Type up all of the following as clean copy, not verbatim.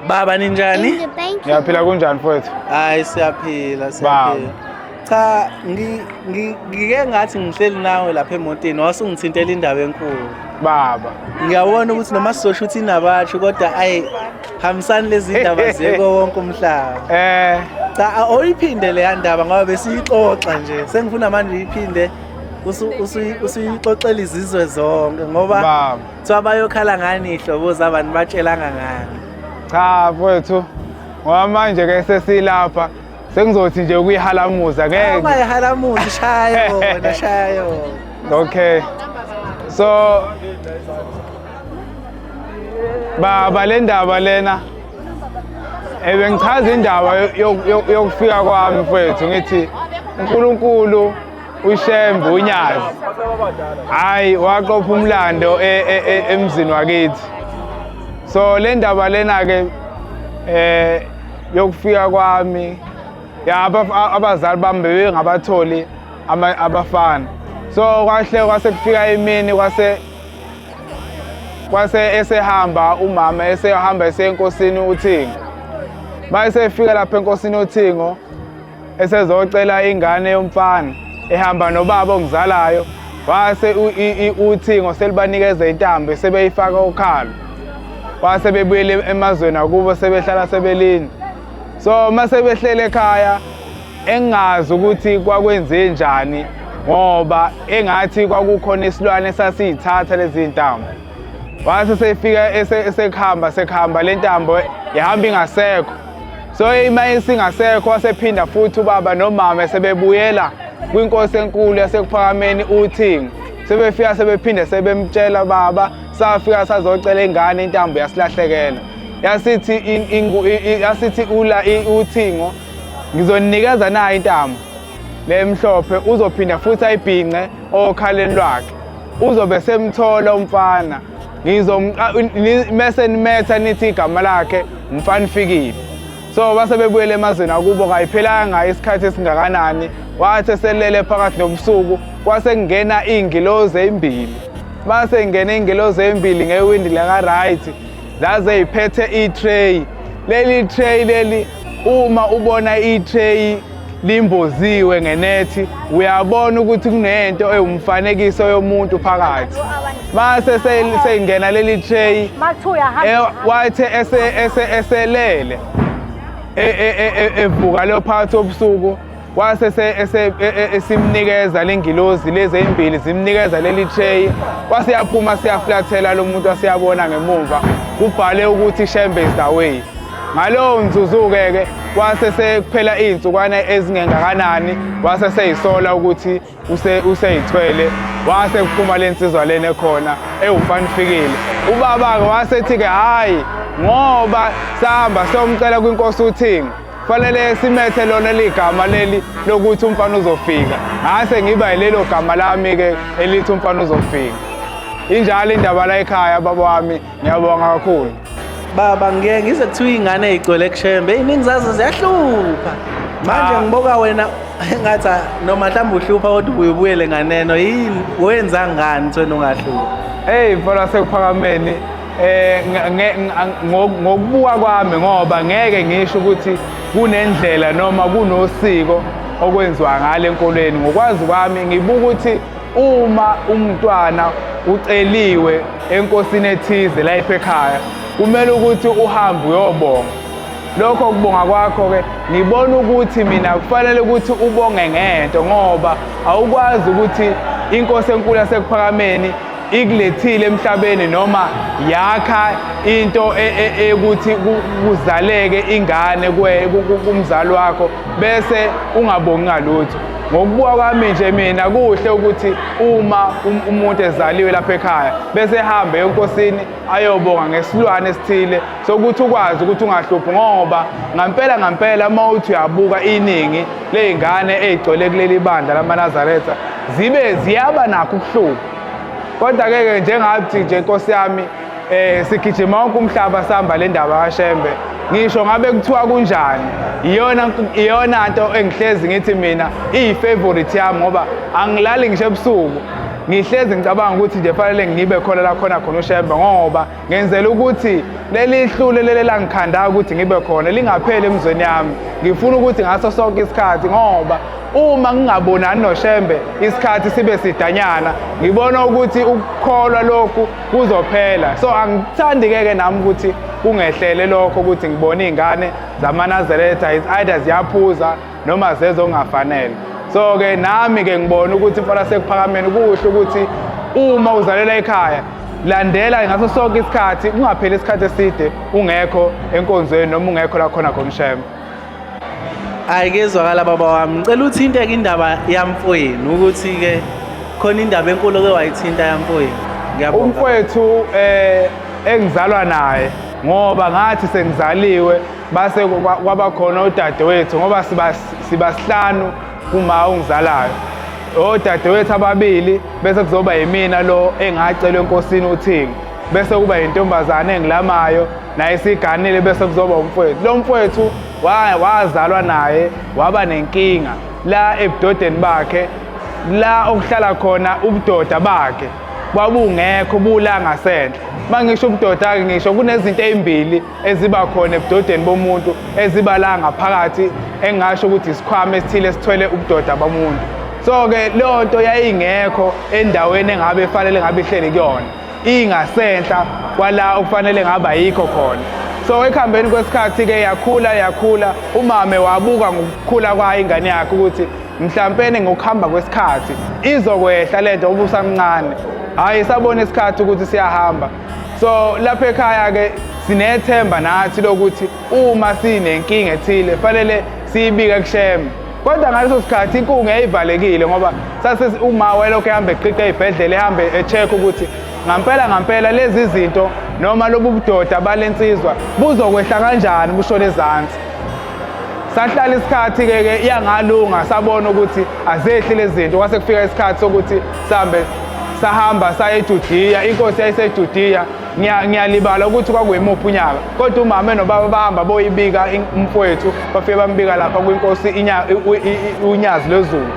Baba ninjani? Ngiyaphila kunjani mfowethu? Hayi siyaphila siyaphila. Cha ngike ngathi ngihleli nawe lapha emotini wasungithintela indaba enkulu. Baba. Ngiyabona ukuthi noma sizosho ukuthi inabatsho kodwa ayi hambisani lezi ndaba ziyeko wonke umhlaba. Cha awuyiphinde leya ndaba ngoba besiyixoxa nje. Sengifuna manje uyiphinde usuyixoxela izizwe zonke ngoba kuthiwa bayokhala ngani ihlobo zabantu batshelanga ngani. Cha mfowethu ngoba manje ke sesilapha sengizothi nje ukuyihalamuza ngeke. Ungayihalamuzi shaya yona shaya yona. Okay. So baba le ndaba lena bengichaza indaba yokufika kwami mfowethu ngithi uNkulunkulu uShembe uNyazi hayi waqopha umlando emzini wakithi. So le ndaba lena ke yokufika kwami ya abazali bami bebengabatholi abafana. So kwahle kwase kufika imini kwase esehamba umama esehamba esenkosini uThingo. Bayesefika lapha enkosini uThingo esezocela ingane yomfana ehamba nobaba ongizalayo, wase uThingo selibanikeza intambo sebeyifaka okhalo, wase bebuyele emazweni akubo sebehlala sebelinda. So mase behlele ekhaya engazi ukuthi kwakwenze njani ngoba engathi kwakukhona isilwane esasiyithatha lezi ntambo. Wase sefika esekuhamba sekuhamba le ntambo yahamba ingasekho. So ima isingasekho wasephinda futhi ubaba nomama sebebuyela kwinkosi enkulu yasekuphakameni uThingo. Sebefika sebephinde sebemtshela baba safika sazocela ingane intambo yasilahlekela. Yasithi yasithi ula uThingo ngizonikeza nayo intambo lemhlophe uzophinda futhi ayibhince okhaleni lwakhe uzobe semthola umfana mese nimetha nithi igama lakhe umfana ufikile. So base bebuyele emazweni akubo kayiphelanga isikhathi esingakanani wathi eselele phakathi nobusuku kwase kungena iy'ngilozi ey'mbili. Mase ingena iy'ngilozi ey'mbili ngewindi laka-right zaze y'phethe i-tray. Leli tray leli uma ubona i-tray limboziwe ngenethi uyabona ukuthi kunento ewumfanekiso yomuntu phakathi. Mase seyingena leli tray wathi eselele evuka lo phakathi obusuku wase esimnikeza lengilozi lezi ezimbili zimnikeza leli tray wase yaphuma siyaflathela lo muntu asiyabona ngemumva kubhale ukuthi Shembe is the way. Ngalowo mzuzu-ke ke wase sekuphela iy'nsukwana ezingengakanani wase seyisola ukuthi useyithwele wase kuphuma le nsizwa lena ekhona ewumfana ufikile. Ubaba-ke wasethi-ke hhayi ngoba sahamba siyomcela kwinkosi uThingo fanele simethe lona ligama leli lokuthi umfana uzofika. Ngase ngiba yilelo gama lami-ke elithi umfana uzofika. Injalo indaba la ekhaya baba wami, ngiyabonga kakhulu. Baba ngeke ngize kuthiwa iy'ngane ey'gcwele kuShembe ey'ningi zazo ziyahlupha. Manje ngiboka wena engathi noma mhlawumbe uhlupha kodwa ubuye ubuyele nganeno yini wenza ngani wena ungahluphi? Hey mfana wasekuphakameni ngokubuka kwami ngoba ngeke ngisho ukuthi kunendlela noma kunosiko okwenziwa ngale enkolweni. Ngokwazi kwami ngibuka ukuthi uma umntwana uceliwe enkosini ethize la ekhaya kumele ukuthi uhambe uyobonga. Lokho kubonga kwakho-ke ngibona ukuthi mina kufanele ukuthi ubonge ngento ngoba awukwazi ukuthi inkosi enkulu yasekuphakameni ikulethile emhlabeni noma yakha into ekuthi kuzaleke ingane kumzali wakho bese ungabongi ngalutho. Ngokubuka kwami nje mina kuhle ukuthi uma umuntu ezaliwe lapha ekhaya bese ehambe enkosini ayobonga ngesilwane esithile sokuthi ukwazi ukuthi ungahluphi ngoba ngampela ngampela uma uthi uyabuka iningi ley'ngane ey'gcwele kuleli bandla lamaNazaretha zibe ziyaba nakho ukuhlupha. Kodwa-ke ke njengathi nje nkosi yami sigijima wonke umhlaba sihamba le ndaba kaShembe ngisho ngabe kuthiwa kunjani iyona nto engihlezi ngithi mina iyi-favorite yami ngoba angilali ngisho ebusuku. Ngihlezi ngicabanga ukuthi nje fanele ngibe khona la khona khona uShembe, ngoba ngenzela ukuthi leli hlule leli langikhanda ukuthi ngibe khona lingapheli emzweni yami. Ngifuna ukuthi ngaso sonke isikhathi, ngoba uma ngingabonani noShembe isikhathi sibe sidanyana, ngibona ukuthi ukukholwa lokhu kuzophela. So angithandi-ke ke nami ukuthi kungehlele lokho, ukuthi ngibone iy'ngane zamaNazaretha it's either ziyaphuza noma zenza okungafanele. So-ke nami-ke ngibona ukuthi mfana sekuphakameni kuhle ukuthi uma uzalela ekhaya, landela ngaso sonke isikhathi, kungapheli isikhathi eside ungekho enkonzweni noma ungekho la khona khona uShembe. Hayi, kezwakala baba wami. Ngicela uthinteke indaba yamfowenu, ukuthi-ke khona indaba enkulu oke wayithinta yamfowenu. Ngiyabonga. Umfowethu engizalwa naye, ngoba ngathi sengizaliwe base kwaba khona udadewethu, ngoba sibasihlanu kuma ongizalayo, odadewethu ababili, bese kuzoba yimina lo engacelwa enkosini uThingo, bese kuba yintombazane engilamayo naye siganile, bese kuzoba umfowethu. Lo mfowethu wazalwa naye waba nenkinga la ebudodeni bakhe, la okuhlala khona ubudoda bakhe kwabungekho, bula ngasenhla. Uma ngisho ubudoda-ke, ngisho kunezinto ey'mbili eziba khona ebudodeni bomuntu eziba la ngaphakathi, engingasho ukuthi isikhwama esithile esithwele ubudoda bomuntu. So-ke leyo nto yayingekho endaweni engabe efanele ngabe ihleli kuyona, ingasenhla kwala okufanele ngabe ayikho khona. So ekuhambeni kwesikhathi-ke yakhula yakhula, umame wabuka ngokukhula kwayo ingane yakhe ukuthi mhlampene ngokuhamba kwesikhathi izokwehla lento ngoba usamncane. Hhayi, sabona isikhathi ukuthi siyahamba. So lapha ekhaya-ke sinethemba nathi lokuthi uma sinenkinga ethile fanele siyibike kuShembe, kodwa ngaleso sikhathi inkungu yayivalekile, ngoba sase uma wayelokhu ehamba eqiqa ey'bhedlela, ehambe e-check ukuthi ngampela ngampela lezi zinto noma lobu budoda balensizwa buzokwehla kanjani bushone ezansi. Sahlala isikhathi-ke ke yangalunga, sabona ukuthi azehli lezi zinto. Kwase kufika isikhathi sokuthi sihambe, sahamba saya eJudiya. Inkosi yayiseJudiya. Ngiyalibala ukuthi kwakuyimuphi unyaka, kodwa umama nobaba bahamba boyibika umfowethu, bafike bambika lapha kwinkosi uNyazi lwezulu.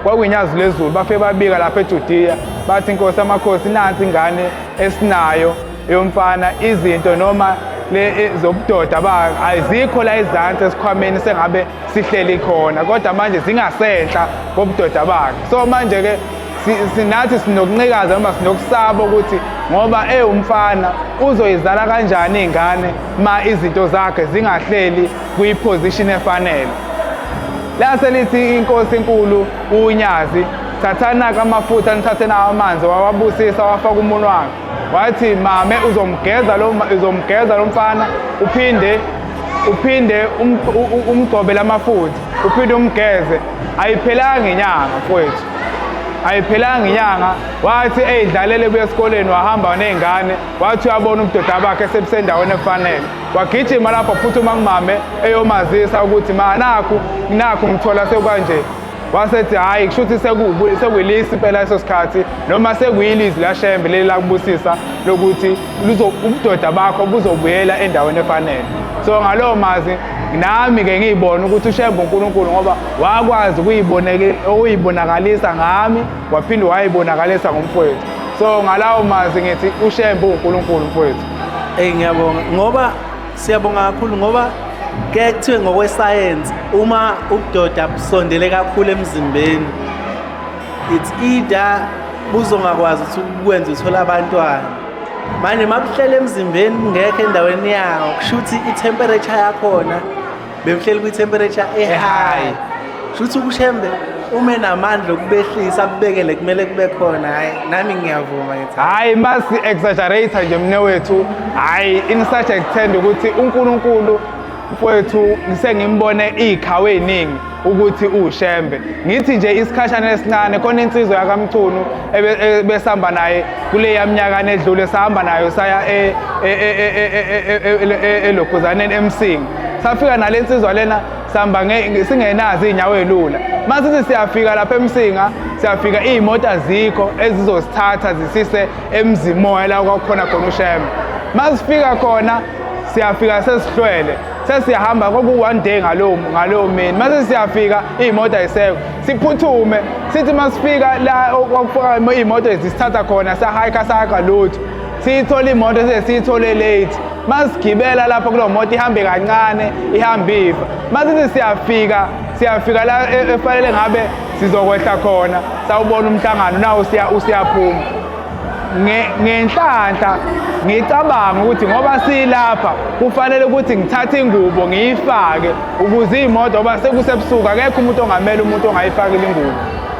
Kwakuyinyazi lwezulu. Bafike babika lapha eJudiya, bathi, "Inkosi amakhosi, nansi ingane esinayo yomfana, izinto noma le zobudoda ba azikho la ezansi esikhwameni sengabe sihleli khona, kodwa manje zingasenhla kobudoda bakhe." So manje-ke sinathi sinokunqikaza noma sinokusaba ukuthi ngoba ewumfana uzoyizala kanjani ingane ma izinto zakhe zingahleli kwi-position efanele. Lase lithi inkosi enkulu uNyazi, "Thathana-ke amafutha, nithathe nawo amanzi." Wawabusisa, wafaka umunwe wakhe, wathi, "Mame, uzomgeza lo mfana, uphinde umgcobe lamafutha, uphinde umgeze." Ayiphelanga inyanga, mfowethu, ayiphelanga inyanga, wathi eyidlalele kuya esikoleni, wahamba ney'ngane, wathi uyabona ubudoda bakhe sebusendaweni efanele. Wagijima lapho, phuthuma kumame eyomazisa ukuthi, "Ma, nakhu nakhu ngithola sekanje." Wasethi, "Hhayi, kusho ukuthi sekuyilisi impela leso sikhathi, noma sekuyilizwi laShembe leli lakubusisa lokuthi ubudoda bakho buzobuyela endaweni efanele." So ngalowo mazwi nami-ke ngiyibona ukuthi uShembe uNkulunkulu, ngoba wakwazi ukuyibonakalisa ngami, waphinde wayibonakalisa ngomfowethu. So ngalawo mazwi ngithi uShembe uNkulunkulu, mfowethu. Eyi, ngiyabonga, ngoba siyabonga kakhulu, ngoba kuyaye kuthiwe ngokwesayensi uma ubudoda busondele kakhulu emzimbeni, it's either buzongakwazi ukuthi ukwenza uthole abantwana. Manje uma buhlele emzimbeni kungekho endaweni yawo, kusho ukuthi i-temperature yakhona bebuhleli kwi-temperature e-high, kusho ukuthi uShembe ume namandla okubehlisa abubekele kumele kube khona. Hhayi, nami ngiyavuma, ngithi Hhayi, masi exaggerate nje mne wethu, hhayi in such extent ukuthi uNkulunkulu, mfowethu, sengimbone iy'khawu ey'ningi ukuthi uwuShembe. Ngithi nje isikhashana esincane, khona insizwa yakaMchunu ebesihamba naye kuleya minyakana edlule, sahamba nayo saya elokhuzaneni eMsinga. Safika nale nsizwa lena, sihamba singenazo iy'nyawo ey'lula. Masithi siyafika lapha eMsinga, siyafika iy'moto azikho ezizosithatha zisise eMzimoya la kwakukhona khona uShembe. Masifika khona Siyafika sesihlwele, sesiyahamba kwaku-one day ngalowo mini. Mase siyafika iy'moto ayisekho, siphuthume sithi masifika la okwakufaka iy'moto zisithatha khona, sahayikha sahayikha lutho, siyithole imoto sesiyithole late. Masigibela lapho kulo moto ihambe kancane, ihambe ifa. Masithi siyafika, siyafika la efanele ngabe sizokwehla khona, sawubona umhlangano nawo usiyaphuma. Ngenhlanhla ngicabanga ukuthi ngoba silapha kufanele ukuthi ngithathe ingubo ngiyifake ukuze iy'moto, ngoba sekusebusuku akekho umuntu ongamele umuntu ongayifakile ingubo.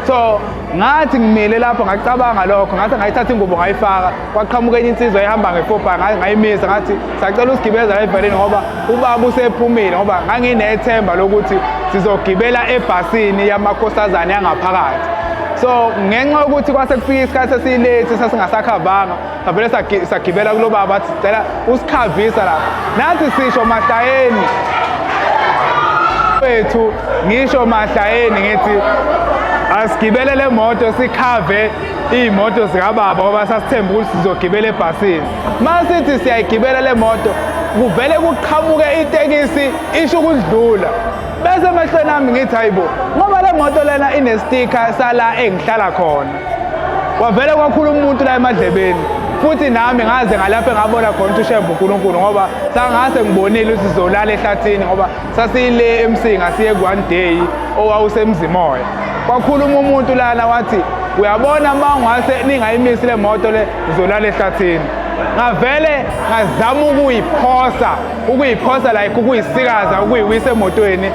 So ngathi ngimile lapho ngacabanga lokho, ngathi ngayithatha ingubo ngayifaka, kwaqhamuka enye insizwa ehamba nge-four by, ngayimisa ngathi sacela usigibeza la evaleni ngoba ubaba usephumile, ngoba nganginethemba lokuthi sizogibela ebhasini yamakhosazane yangaphakathi. So ngenxa yokuthi kwase kufika isikhathi esilethi sasingasakhavanga, savele sagibela kulo baba, athi sicela usikhavisa lapha. Nathi sisho mahlayeni wethu, ngisho mahlayeni ngithi asigibele le moto sikhave iy'moto zikababa, ngoba sasithemba ukuthi sizogibela ebhasini. Masithi siyayigibela le moto, kuvele kuqhamuke itekisi isho ukudlula. Bese emehlweni ami ngithi hayibo, ngoba le moto lena inestika sala engihlala khona. Kwavele kwakhuluma umuntu la emadlebeni, futhi nami ngaze ngalapho engabona khona ukuthi uShembe uNkulunkulu, ngoba sangase ngibonile ukuthi sizolala ehlathini, ngoba sasiyile eMsinga siye ku-one day owawuseMzimoya. Kwakhuluma umuntu lana wathi uyabona uma ungase ningayimisi le moto le ngizolala ehlathini. Ngavele ngazama ukuyiphosa, ukuyiphosa like ukuyisikaza, ukuyiwisa emotweni.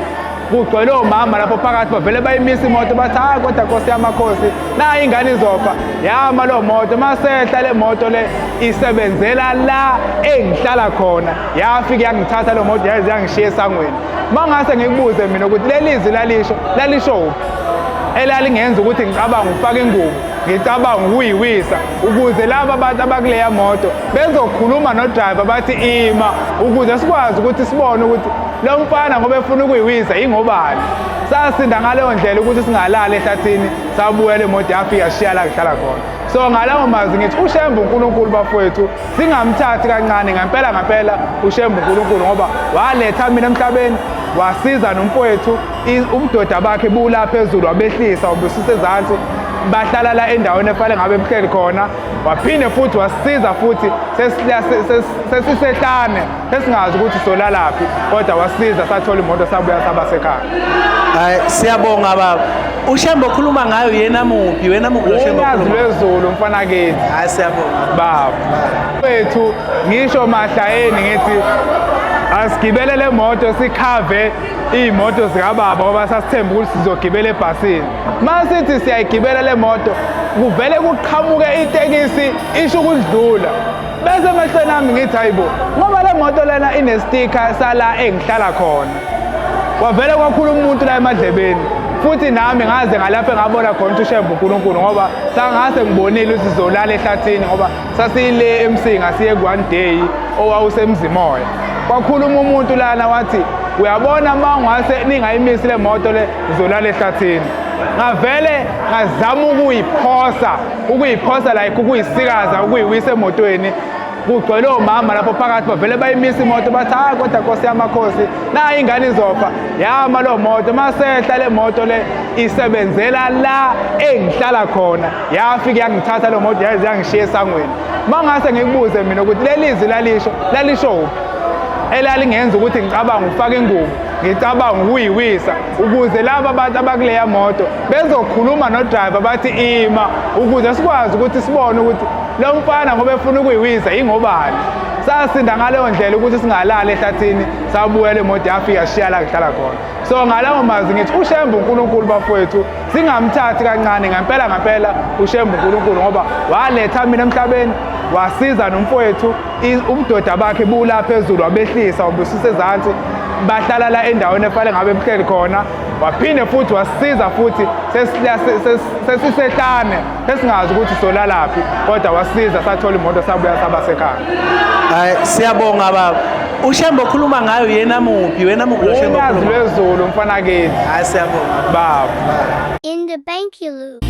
Kugcwele omama lapho phakathi, bavele bayimisa imoto bathi hayi kodwa Nkosi yamakhosi, nayi ingane izofa. Yama lo moto, masehla le moto le isebenzela la engihlala khona, yafika yangithatha lo moto yaze yangishiya esangweni. Mangase ngikubuze mina ukuthi leli zwi lalisho lalisho kuphi elalingenza ukuthi ngicabanga ukufaka ingubo, ngicabanga ukuyiwisa ukuze laba bantu abakuleya moto bezokhuluma nodrayiva bathi ima, ukuze sikwazi ukuthi sibone ukuthi lo mfana ngoba efuna ukuyiwisa yingobani. Sasinda ngaleyo ndlela ukuthi singalali ehlathini, sabuyela imoto yafika yashiya la ngihlala khona. So ngalawo mazwi ngithi uShembe uNkulunkulu bafowethu, singamthathi kancane ngempela ngempela uShembe uNkulunkulu, ngoba waletha mina emhlabeni, wasiza nomfowethu, ubudoda bakhe bula phezulu, wabehlisa wabusisa ezansi, bahlala la endaweni efanele ngabe buhleli khona. Waphinde futhi wasiza futhi sesisehlane sesingazi ukuthi solalaphi, kodwa wasiza sathola imoto sabuya saba sekhaya. Hayi siyabonga baba. uShembe okhuluma ngayo yena muphi? Wena muphi lo Shembe Unyazi okhuluma? lwezulu mfana kithi. Hayi siyabonga. Baba wethu, ngisho mahlayeni ngithi asigibele le moto sikhave iy'moto zikababa, ngoba sasithemba ukuthi sizogibela ebhasini. Masithi siyayigibela le moto, kuvele kuqhamuke itekisi isho ukudlula. Bese emehlweni ami ngithi hayibo, ngoba le moto lena inestika sala engihlala khona. Kwavele kwakhuluma umuntu la emadlebeni, futhi nami ngaze ngalapho engabona khona ukuthi uShembe uNkulunkulu, ngoba sangase ngibonile ukuthi sizolala ehlathini, ngoba sasiyile eMsinga siye ku-one day owawuseMzimoya. Kwakhuluma umuntu lana wathi uyabona uma ungase ningayimisi le moto le ngizolala ehlathini. Ngavele ngazama ukuyiphosa, ukuyiphosa like ukuyisikaza, ukuyiwisa emotweni. Kugcwele omama lapho phakathi, bavele bayimisa imoto bathi hayi kodwa Nkosi yamakhosi, nayi ingane izofa. Yama lo moto, masehla le moto le isebenzela la engihlala khona, yafika yangithatha lo moto yaze yangishiya esangweni. Mangase ngikubuze mina ukuthi leli zwi lalisho lalisho kuphi elalingenza ukuthi ngicabanga ukufaka ingubo, ngicabanga ukuyiwisa ukuze laba bantu abakuleya moto bezokhuluma nodrayiva bathi ima, ukuze sikwazi ukuthi sibone ukuthi lo mfana ngoba efuna ukuyiwisa yingobani. Sasinda ngaleyo ndlela ukuthi singalali ehlathini, sabuyela imoto yafika yashiya la ngihlala khona. So ngalawo mazwi ngithi uShembe uNkulunkulu bafowethu, singamthathi kancane ngempela ngempela uShembe uNkulunkulu, ngoba waletha mina emhlabeni, wasiza nomfowethu, ubudoda bakhe bula phezulu, wabehlisa wabusisa ezansi, bahlala la endaweni efanele ngabe buhleli khona. Waphinde futhi wasiza futhi sesisehlane sesingazi ukuthi solalaphi, kodwa wasiza sathola imoto sabuya saba sekhaya. Hayi siyabonga baba. uShembe okhuluma ngayo yena muphi? Wena muphi lo Shembe Unyazi okhuluma? lwezulu mfana kithi. Hayi siyabonga. Baba. In the bank you loop.